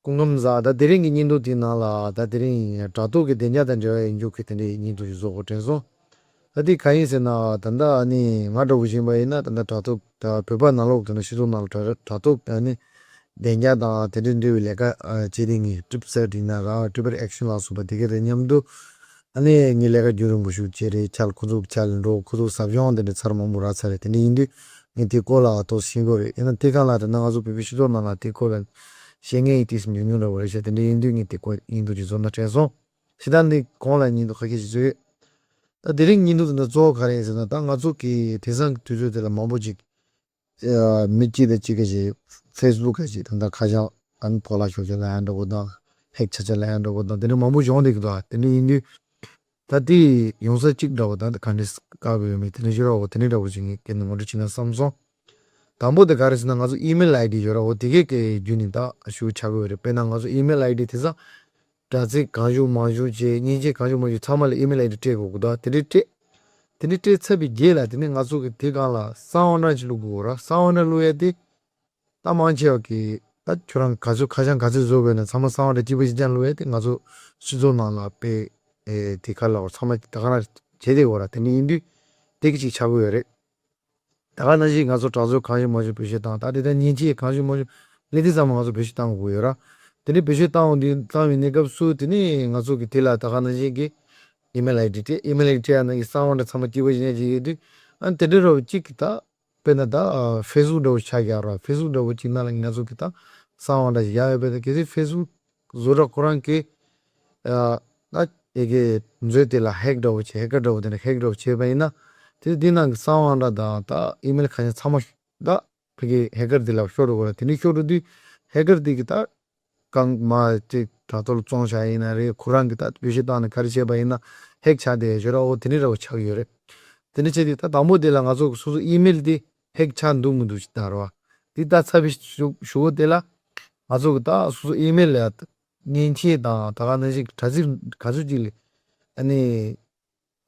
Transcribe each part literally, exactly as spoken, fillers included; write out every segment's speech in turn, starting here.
སྐུ་ཁམས་བཟང་། ད་དེ་རིང་གི་བརྙན་ཐུང་དེའི་ནང་ལ་ད་དེ་རིང་དྲ་ཐོག་གི་བདེ་འཇགས་དང་འབྲེལ་བའི་ཡིན་རྒྱུ་གི་དེ་འདྲའི་བརྙན་ཐུང་ཞིག་བཟོ་དགོས་དྲན་སོང་། ད་དེ་གང་ཡིན་ཟེར་ན་ད་ལྟ་ཨ་ནི་ང་འདྲ་བོ་ཞིག་ཡིན་པ་ཡིན་ན་ད་ལྟ་དྲ་ཐོག་ད་བོད་པ་ནང་ལོགས་དེ་འདྲ་སྤྱི་ཚོགས་ནང་ལ་དྲ་དྲ་ཐོག་ཨ་ནི་བདེ་འཇགས་དང་དེ་འདྲའི་འབྲེལ་བའི་ལས་ཀ་ཨ་བྱེད་དེ་ངས་ཊིབ་སེཊ་ཡིན་ན་ར་ཊིབ་སེཊ་ཨེག་ཤན་ལ་སོགས་པ་དེ་ག་དང་མཉམ་དུ་ཨ་ནི་ངའི་ལས་ཀ་རྒྱུན་རིང་པོ་ཞིག་བྱས་རེད། ཆ་ལ་ཁོ་ཚོ་ཆ་ལ་འགྲོ་ཁོ་ཚོ་ཟབ་སྦྱོང་དེ་འདྲ་ཚར་མང་པོ་རག་ཚར་རེད། དེ་འདྲ་ཡིན་དུས་ངས་དེ་སྐོར་ལ་ཏོག་ཙམ་ཤེས་དགོས་རེད། ཡིན་ན་དེ་གང་ལ་ད་ལྟ་ང་ཚོ་བོད་པའི་སྤྱི་ཚོགས་ནང་ལ་དེ་སྐོར་ལ་བཤད་མཁན་ཡིན་ཏོག་ཙམ་ཉུང་འདྲ་བོ་རེད་ཤག་དེ་འདྲ་ཡིན་དུས་ངས་དེ་སྐོར་བརྙན་ཐུང་ཅིག་བཟོ་ན་དྲན་སོང་། ཞེ་དྲག་འདི་གོང་ལ་བརྙན་ཐུང་ཁ་ཤས་ཤིག་བཟོས་ཡོད། ད་དེ་རིང་བརྙན་ཐུང་འདི་ཚོ་གཙོ་བོ་ག་རེ་ཡིན་ཟེར་ན་ད་ང་ཚོ་གི་དེང་སང་གི་དུས་ཚོད་དེ་ལ་མང་པོ་ཅིག་ཨ་མི་གཅིག་དང་གཅིག་གི་ཞིག་ཕེ་སི་བུག་གི་ཞིག་ད་ལྟ་ཁ་བྱང་ཨ་ནི་ཕོག་ལ་ཤོར་ཆ་ལ་ཡང་འགྲོ་དགོས་དང་ཧེག་ཆ་ཆ་ལ་ཡང་འགྲོ་དགོས་དང་དེ་འདྲ་མང་པོ་བྱུང་བསྡད་ཀྱི་འདུག་དེ་འདྲ་ཡིན་དུས་ད་དེ་ཡོང་ས་གཅིག་འདྲ་བོ་ད་ག་འདྲས་བཀག་དགོས་ཡོད་མེད་དེ་འདྲ་ཞུ་ར་བོ་དེ་འདྲ་འདྲ་བོ་ཞིག་ངས་སྐད་ནས་ངོ་སྤྲོད་བྱས་ན་བསམ་སོང་། དང་པོ་དེ་ག་རེ་ཟེར་ན་ང་ཚོ་ཨི་མེལ་ཨའི་ཌི་ཡོད་ར་བོ་དེ་གས་ཀྱི་བརྒྱུད་ནས་ད་ཞུ་ཆ་གི་ཡོད་རེད། དཔེར་ན་ང་ཚོ་ཨི་མེལ་ཨའི་ཌི་དེ་ཚ་དྲ་ཚིགས་གང་བྱུང་མང་བྱུང་བྱས་མཉེན་ཆས་གང་བྱུང་མང་བྱུང་ཚང་མ་ལ་ཨི་མེལ་ཨའི་ཌི་སྤྲད་དགོས་ཀྱི་འདུག་དེ་འདྲའི་སྤྲད་དེ་འདྲའི་སྤྲད་ཚར་བའི་རྗེས་ལ་དེ་ནས་ང་ཚོ་གི་དེ་སྒང་ལ་གསང་བ་འདྲ་ཞིག་བླུག་དགོས་ར། གསང་བ་འདྲ་བླུག་ཡ་དེ་ད་མང་ཆེ་བ་གི་ད་ཁྱོད་རང་ག་ཚོད་ཁ་བྱང་ག་ཚོད་བཟོ་དགོས་ན་ཚང་མ་གསང་བ་འདྲ་གཅིག་པ་གཅིག་རྐྱང་བླུག་ཡ་དེ་ང་ཚོ་སྤྱི་ཚོགས་ནང་ལ་དཔེ་ཨེ་དེ་ག་ལ་བ་ཚང་མ་ད་ག་རང་བྱེད་བསྡད་དགོས་ར། དེ་འདྲ་ཡིན་དུས་དེ་གི་ཅིག་ཆགས་ཀྱི་ཡོད་རེད། ད་ག་ནང་བཞིན་ང་ཚོ་དྲ་ཚོགས་གང་བྱུང་མང་བྱུང་བེད་སྤྱོད་བཏང་། ད་དེ་ལྟར་མཉེན་ཆས་གང་བྱུང་མང་བྱུང་ལས་དེ་ཚང་མ་ང་ཚོ་བེད་སྤྱོད་བཏང་དགོས་ཡོད་ར། དེ་འདྲའི་བེད་སྤྱོད་བཏང་འོང་དུས་བཏང་བའི་གནས་སྐབས་སུ་དེ་ནས་ང་ཚོ་གི་དེ་ལ་ད་ག་ནང་བཞིན་གྱི་ཨི་མེལ་ཨའི་ཌི་སྤྲད། ཨི་མེལ་ཨའི་ཌི་སྤྲད་ཡ་ན་གི་གསང་བ་འདྲ་ཚང་མ་གཅིག་པ་གཅིག་རྐྱང་ཅིག་ཡོད་དུས་ཨ་དེ་འདྲ་ར་བ་གཅིག་གི་ད་དཔེར་ན་ད་ཕེ་སི་བུག་འདྲ་བོ་ཆགས་ཀྱི་ཡོད་ར། ཕེ་སི་བུག་འདྲ་བོ་གཅིག་ནང་ལ་ང་ཚོ་གི་ད་གསང་བ་འདྲ་ཞིག་ཡག་ཡོད་པས། ད་གལ་སྲིད་ཕེ་སི་བུག་བཟོ་གྲྭ་ཁོ་རང་གི་ཨ་ད་ཨེ་གི་མཛོད་དེ་ལ་ཧེག་འདྲ་བོ་བྱས། ཧེ་ཀར་འདྲ་བོ་དེ་ནས་ཧེག་འདྲ་བོ་བྱས་པ་ཡིན་ན་དེ་དེ་ནང་གི་གསང་བ་འདྲ་དང་ད་ཨི་མེལ་གང་ཡང་ཚང་མ་ད་ཕ་གི་ཧེ་ཀར་དེ་ལ་ཤོར་འགྲོ་གི་ར། དེ་འདྲ་ཤོར་འགྲོ་དུས་ཧེ་ཀར་དེ་གི་ད་གང་མ་ཅིག་དྲ་ཐོག་ལ་བཙོང་བྱ་ཡིན་ན་རེད། ཁོ་རང་གི་ད་བེད་སྤྱོད་བཏང་ནས་ག་རེ་བྱས་པ་ཡིན་ན་ཧེག་ཆགས་བསྡད་ཡོད་ར། འོ་དེ་འདྲ་འདྲ་བོ་ཆགས་ཡོད་རེད། དེ་འདྲ་བྱས་དུས་ད་དང་པོ་དེ་ལ་ང་ཚོ་སོ་སོ་ཨི་མེལ་དེ་ཧེག་ཆགས་འདུག་མི་འདུག་ཅིག་ལྟ་ར་བ། དེ་ལྟ་ཚར་བའི་གཞུག་གཞུག་གུ་དེ་ལ་ང་ཚོ་གི་ད་སོ་སོ་ཨི་མེལ་ལ་མཉེན་ཆས་དང་ད་ག་ནང་བཞིན་དྲ་ཚིགས་ག་ཚོད་ཅིག་ལས་ཨ་ནི་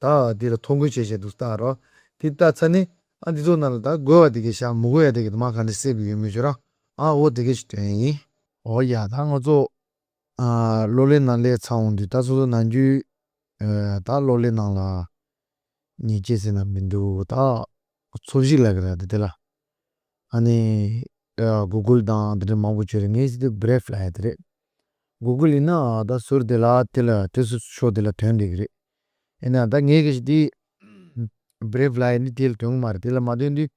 ད་དེ་ལ་ཐོ་འགོད་བྱས་བྱས་འདུག་ལྟ་རོ། དེ་ལྟ་ཚར་ནས་ཨ་འདི་ཚོ་ནང་ལ་ད་དགོས་པ་དེ་གས་བཞག་མི་དགོས་ཡ་དེ་གས་དུ་མ་ག་འདྲ་སེབ་ཡོད་མེད་བྱོས་ར། ཨ་འོ་དེ་གས་ཞིག་དོན་ཡིན། འོ་ཡ་ད་ང་ཚོ་ཨ་གློག་ཀླད་ནང་སླེབས་ཚར་འོང་དུས་ད་སོ་སོ་ནམ་རྒྱུན་ཨ་ད་གློག་ཀླད་ནང་ལ་མཉེན་ཆས་ཟེར་ན་མི་འདུག་ད་འཚོལ་ཞིབ་ལབ་ཀྱི་རེད་དེ་དེ་ལ། ཨ་ནི་ཨ་གུ་གུལ་དང་དེ་འདྲ་མང་པོ་བྱོས་རེད། ངས་ཟེར་དུས་བྷི་རེབ་ལབ་ཡ་དེ་རེད། གུ་གུལ་ཡིན་ན་ད་ཟུར་དེ་ལ་དེ་ལ་དེ་སུ་ཤོག་དེ་ལ་དོན་འགྲིག་གི་རེད། ཡིན་ན་ད་ངས་གི་ཞིག་དེ་བྷི་རེབ་ལབ་ཡ་ནི་དེ་ལ་དོན་གི་མ་རེད། དེ་ལ་མ་དོན་དུས་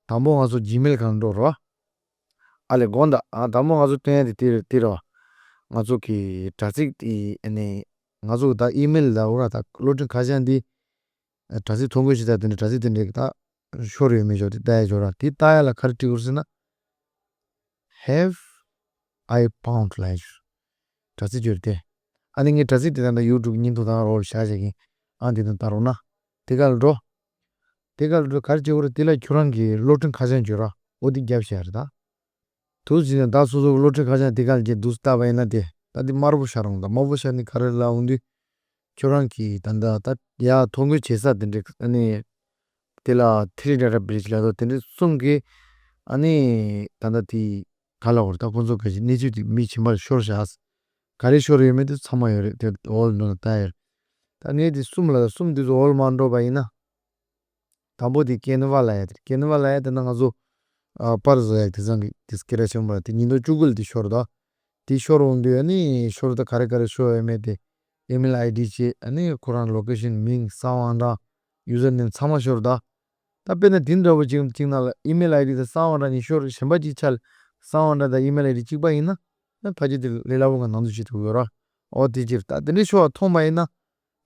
དང་པོ་ང་ཚོ་ཇི་མེལ་གང་འགྲོ་རོ། ཨ་ལས་དགོངས་དག་ཨ་དང་པོ་ང་ཚོ་སྟོན་ཡ་དེ་དེ་རེད་དེ་རོ། ང་ཚོ་གི་དྲ་ཚིགས་དེ་ཨ་ནི་ང་ཚོ་གི་ད་ཨི་མེལ་ལ་འོ་ར་ད་གློག་འཕྲིན་ཁ་བྱང་འདི་དྲ་ཚིགས་ཐོ་འགོད་བྱེད་ས་དེ་འདྲ་དྲ་ཚིགས་དེ་འདྲའི་ད་ཤོར་ཡོད་མེད་ཅོག་དེ་ལྟ་ཡ་ཅོག་ར། དེ་ལྟ་ཡ་ལ་ག་རེ་འབྲི་དགོས་ཟེར་ན། Have I found ལབ་ཡ་ཅོག་དྲ་ཚིགས་ཅོག་རེད་དེ། ཨ་ནི་ངས་དྲ་ཚིགས་དེ་ད་ལྟ་ཡུ་ཊུབ་བརྙན་ཐུང་དང་རོལ་བཞག་བྱེད་ཀྱིན་ཨ་འདི་དང་ལྟ་རོགས་ན། དེ་ག་ལ་འགྲོ། དེ་ག་ལ་འགྲོ་ག་རེ་བྱེད་དགོས་རེད། དེ་ལ་ཁྱོད་རང་གི་གློག་འཕྲིན་ཁ་བྱང་ཅོག་ར་འོ་དེ་རྒྱབ་བྱས་རེད་ད། དུ་ཟིན་ནས་ད་སོ་སོ་གློག་འཕྲིན་ཁ་བྱང་དེ་ག་ལ་རྒྱབ་འདུག་ལྟ་བ་ཡིན་ན་དེ་ད་དེ་དམར་པོ་ཤར་འོང་ད། དམར་པོ་ཤར་ནས་ག་རེ་ལབ་འོང་དུས། ཁྱོད་རང་གིས་ད་ལྟ་ད་ཡ་ཐོ་འགོད་བྱེད་ས་དེ་འདྲ་ཨ་ནི་དེ་ལ་ཐི་རི་ཌ་ཊ་བི་རི་ཇི་ལབ་དོ་དེ་འདྲ་གསུམ་གྱི་ཨ་ནི་ད་ལྟ་དེ་ག་ལ་བར་ད་ཁོང་ཚོ་ག་ཞིག་གནས་ཚུལ་དེ་མི་ཕྱིན་པར་ཤོར་བཞག་ག་རེ་ཤོར་ཡོད་མེད་དེ་ཚང་མ་ཡོད་རེད། དེ་འོག་ལ་འགྲོ་ན་ལྟ་ཡོད་རེད། ད་ངས་དེ་གསུམ་ལ་གསུམ་དེ་ཚོ་འོག་ལ་མ་འགྲོ་བ་ཡིན་ན། དང་པོ་དེ་ཀེན་ཝ་ལབ་ཡ་དེ་རེད། ཀེན་ཝ་ལབ་ཡ་དེ་ན་ང་ཚོ་ཨ་པར་བཟོ་ཡ་དེ་ཚང་གི་དེ་སྐད་གྲགས་ཆེན་པོ་རེད། དེ་ཉིས་སྟོང་བཅུ་དགུ་ལ་དེ་ཤོར་ད། དེ་ཤོར་འོང་དུས་ཨ་ནི་ཤོར་ད་ག་རེ་ག་རེ་ཤོར་ཡོད་མེད་དེ་ཨི་མེལ་ཨའི་ཌི་བྱས་ཨ་ནི་ཁོ་རང་ལོ་ཀེ་ཤན་མིང་གསང་བ་འདྲ་ཡུ་ཟར་ནེམ་ཚང་མ་ཤོར་ད། ད་དཔེར་ན་དེ་འདྲ་བོ་ཅིག་ཅིག་ནང་ལ་ཨི་མེལ་ཨའི་ཌི་དང་གསང་བ་འདྲ་གཉིས་ཤོར་གཞན་པ་གཅིག་ཆ་ལ་གསང་བ་འདྲ་དང་ཨི་མེལ་ཨའི་ཌི་གཅིག་པ་ཡིན་ན་ཨ་ཕལ་ཆེར་དེ་ལས་སླ་པོ་ང་ནང་དུ་བྱེད་ཐུབ་ཡོད་ར། འོ་དེ་ཕྱིར་ད་དེ་འདྲའི་ཤོར་བ་མཐོང་པ་ཡིན་ན།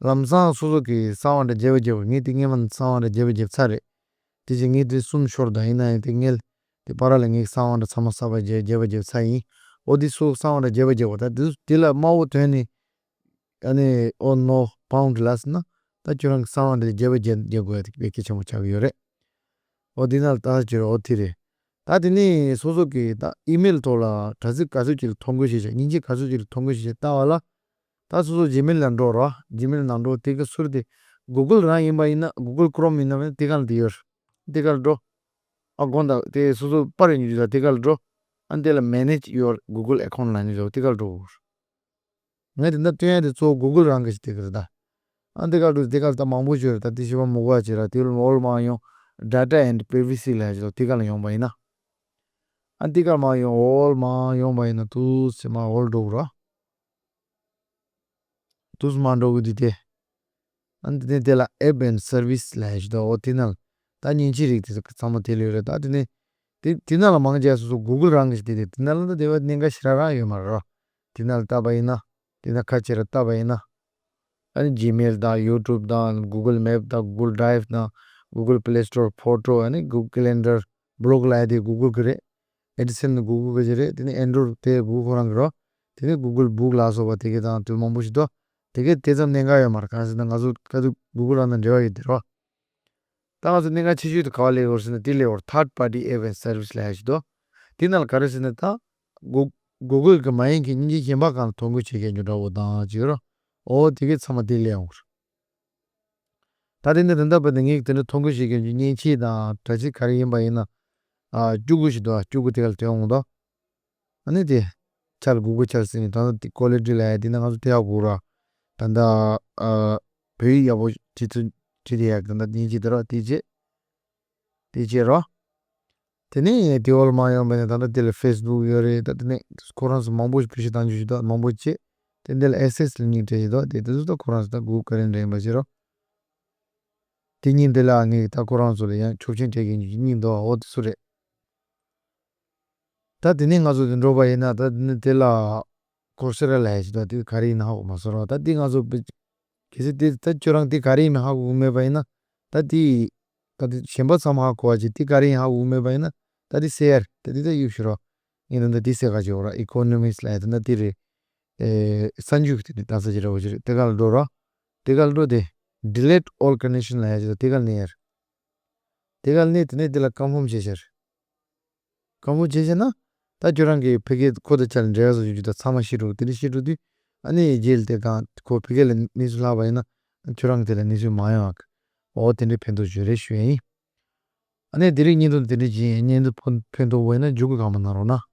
ལམ་སང་སོ་སོ་གི་གསང་བ་འདྲ་བརྗེ་པོ་བརྗེ་པོ་ངས་དེ་སྔས་མ་གསང་བ་འདྲ་བརྗེ་པོ་བརྗེ་ཚར་རེད། དེ་བཞིན་ངས་དེ་གསུམ་ཤོར་དང་ཡིན་ན་ཡང་དེ་སྔས་དེ་པར་ལ་ངས་གསང་བ་འདྲ་ཚང་མ་གསར་པ་བརྗེ་བརྗེ་པོ་བརྗེ་ཚར་ཡིན། འོ་དེ་སོ་གསང་བ་འདྲ་བརྗེ་པོ་བརྗེ་པོ་ད་དེ་དེ་ལ་དམའ་བོ་ཐོན་ནས་ཨ་ནི་ཨོ་ནོ་བྷའུན་ཌི་ལབ་སོང་ན་ད་ཁྱོད་རང་གི་གསང་བ་འདྲ་བརྗེ་པོ་བརྗེ་བརྗེ་དགོས་ཡ་དེ་དཔེ་གལ་ཆེན་པོ་ཆགས་ཀྱི་ཡོད་རེད། འོ་དེ་ན་ལ་ད་ཁྱོད་འོ་དེ་རེད། ད་དེ་ནས་སོ་སོ་གི་ད་ཨི་མེལ་ཐོག་ལ་དྲ་ཚིགས་ག་ཚོད་ཅིག་ལ་ཐོ་འགོད་བྱེད་བྱ་མཉེན་ཆས་ག་ཚོད་ཅིག་ལ་ཐོ་འགོད་བྱེད་བྱ་ལྟ་བ་ལ། ད་སོ་སོ་ཇི་མེལ་ལ་འགྲོ་རོགས། ཇི་མེལ་ནང་འགྲོ་དེ་ག་ཟུར་དེ་གུ་གུལ་རང་ཡིན་པ་ཡིན་ན་གུ་གུལ་ཀོ་རོམ་ཡིན་ན་དེ་ག་ལ་དེ་ཡོད། དེ་ག་ལ་འགྲོ། ཨ་དགོངས་དག་དེ་སོ་སོ་པར་ཡོད་ཉིད་ད་དེ་ག་ལ་འགྲོ། ཨ་འདི་ལ་manage your Google account ལབ་ནི་རེད། དེ་གར་འགྲོ་དགོས། ངས་དེ་འདྲ་སྟོན་ཡ་དེ་གཙོ་བོ་Google རང་གི་ཞིག་དེ་ག་རེད་ད། ཨ་འདི་གར་འགྲོ་དེ་གར་ད་མང་པོ་ཞིག་རེད་ད། དེ་ཞིག་པ་མུ་ག་ཅིག་ར་དེ་ལ་all མར་ཡོང་། data and privacy ལབ་ཡ་ཞིག་ད། དེ་གར་ལ་ཡོང་པ་ཡིན་ན། ཨ་འདི་གར་མར་ཡོང་། all མར་ཡོང་པ་ཡིན་ན་དུས་ཚོད་མར་all འགྲོ་དགོས་ར། དུས་མ་འགྲོ་གི་དུས་དེ། ཨ་ནི་དེ་ནས་དེ་ལ་app and service ལབ་ཡ་ཞིག་འདུག་འོ་དེ་ནང་ལ་ད་མཉེན་ཆས་རིགས་དེ་ཚང་མ་དེ་ལ་ཡོད་རེད། ད་དེ་ནས་དེ་དེ་ནང་ལ་མང་ཆེ་སོ་སོ་Google རང་གི་ཞིག་དེ་དེ་དེ་ནང་ལ་ད་དེ་བ་གནད་འགག་ཞེ་དྲག་རང་ཡོད་མ་རེད་རོ། དེ་ནང་ལ་བལྟས་པ་ཡིན་ན། དེ་ནང་ཁ་ཕྱིར་བལྟས་པ་ཡིན་ན། ཨ་ནི་Gmail དང་YouTube དང་Google Map དང་Google Drive དང་Google Play Store Photo ཨ་ནི་Google Calendar Blog ལབ་ཡ་དེ་Google གི་རེད། AdSense ནི་Google གི་རེད། དེ་ནས་Android དེ་Google ཁོ་རང་གི་རོ། དེ་ནས་Google Book ལ་སོགས་པ་དེ་གི་དང་དེ་མང་པོ་ཞིག་འདུག་དེ་གི་དེ་ཙམ་གནད་འགག་ཡོད་མ་རེད། གང་ཟེར་ན་ང་ཚོ་ག་དུས་Google རང་དང་འབྲེལ་བ་ཡོད་དེ་རོ། ད་ང་ཚོ་གནད་འགག་ཆེ་ཤོས་དེ་ག་བ་སླེབས་ཡོད་ཟེར་ན་དེ་སླེབས་ཡོད། Third party app and service ལབ་ཡ་ཞིག་འདུག་དེ་ནང་ལ་ག་རེ་ཟེར་ན་ད་Goo- Google གི་མ་ཡིན་གྱི་མཉེན་ཆས་གཞན་པ་གང་ལ་ཐོ་འགོད་བྱེད་མཁན་ཉོ་འདྲ་བོ་དང་ཅིག་རོ། འོ་དེ་གི་ཚང་མ་དེ་སླེབས་ཡོང་གི་རེད། ད་དེ་འདྲ་དེ་འདྲ་བ་དེ་ངས་དེ་འདྲ་ཐོ་འགོད་བྱེད་མཁན་གྱི་མཉེན་ཆས་དང་དྲ་ཚིགས་ག་རེ་ཡིན་པ་ཡིན་ན། ཨ་སྤྱོད་སྒོ་ཞིག་འདུག་ཨ་སྤྱོད་སྒོ་དེ་ག་ལ་དེ་འོང་དོ། ཨ་ནི་དེ་ཆ་ལ་Google ཆ་ལ་ཟིན་ནས་ད་ལྟ་དེ་quality ལབ་ཡ་དེ་ན་ང་ཚོ་དེ་ཡག་པོ་ར། ད་ལྟ་ཨ་བོད་ཡིག་ཡག་པོ་བྲིས་ཚུལ་བྲིས་དེ་ཡག་ད་ལྟ་མཉེན་ཆས་དེ་ར་དེ་བྱེད། དེ་བྱེད་རོ། དེ་ནས་དེ་འོག་ལ་མར་ཡོང་བ་ཡིན་ན་ད་ལྟ་དེ་ལ་Facebook ཡོད་རེད། ད་དེ་ནས་ཁོ་རང་ཚོ་མང་པོ་ཞིག་བེད་སྤྱོད་བཏང་རྒྱུ་ཞིག་འདུག་མང་པོ་བྱེད། དེ་འདི་ལ་Access ལ་མིང་སྤྲད་ཡོད་དོ། དེ་དེ་ཚོ་ད་ཁོ་རང་ཚོ་ད་Google ག་རེ་འདྲ་ཡིན་པ་བྱེད་རོ། དེ་གཉིས་འདི་ལ་ངས་ད་ཁོ་རང་ཚོ་ལ་ཡང་ཆོག་མཆན་སྤྲད་མཁན་གྱི་གཉིས་འདུག་འོ་དེ་ཚོ་རེད། ད་དེ་ནས་ང་ཚོ་དེ་འགྲོ་བ་ཡིན་ན་ད་དེ་ནས་དེ་ལ་Coursera ལབ་ཡ་ཞིག་འདུག་དེ་ག་རེ་ཡིན་ན་ཧ་གོ་མ་སོང་རོགས། ད་དེ་ང་ཚོ་བེད- གལ་སྲིད་དེ་ད་ཁྱོད་རང་དེ་ག་རེ་ཡིན་མིན་ཧ་གོ་གི་མེད་པ་ཡིན་ན། ད་དེ་ད་དེ་གཞན་པ་ཚང་མ་ཧ་གོ་བ་ཅིག་དེ་ག་རེ་ཡིན་ཧ་གོ་གི་མེད་པ་ཡིན་ན། ད་དེ་ཟེར་ཡ་རེད། ད་དེ་ད་གཡུག་ཞུ་རོགས། ངས་ད་ད་དེ་ཟེར་ག་ཅིག་འོ་ར། Economics ལབ་ཡ་ད་ད་དེ་རེད། ཨེ་གསར་འགྱུར་གྱི་དེ་ལྟ་ས་ཅིག་འདྲ་བོ་ཅིག་རེད། དེ་ག་ལ་འགྲོ་རོགས། དེ་ག་ལ་འགྲོ་དེ། Delete all connection ལབ་ཡ་ཅིག་ད་དེ་ག་ལ་ནས་ཡ་རེད། དེ་ག་ལ་ནས་དེ་ནས་དེ་ལ་Confirm བྱས་ཤར། Confirm བྱས་ཤར་ན། ད་ཁྱོད་རང་གི་ཕ་གིའི་ཁོ་དང་ཆ་ལ་འབྲེལ་བ་བཟོ་རྒྱུ་དང་ཚང་མ་ཤེས་འགྲོ། དེ་འདྲ་ཤེས་འགྲོ་དུས། ཨ་ནི་རྗེས་ལ་དེ་གང་ཁོ་ཕ་གི་ལ་གནས་ཚུལ་ལྷག་པ་ཡིན་ན། ཁྱོད་རང་གི་དེ་ལ་གནས་ཚུལ་མ་ཡོང་ཨ། འོ་དེ་འདྲའི་ཕན་ཐོགས་ཡོད་རེད་ཞུ་ཡ་ཡིན། ཨ་ནི་དེ་རིང་བརྙན་ཐུང་དེ་འདྲ་ཅིག་ཡིན། བརྙན་ཐུང་ཕན- ཕན་ཐོགས་པ་ཡིན་ན་འཇུག་གི་གང་མ་གནང་རོགས་གནང་།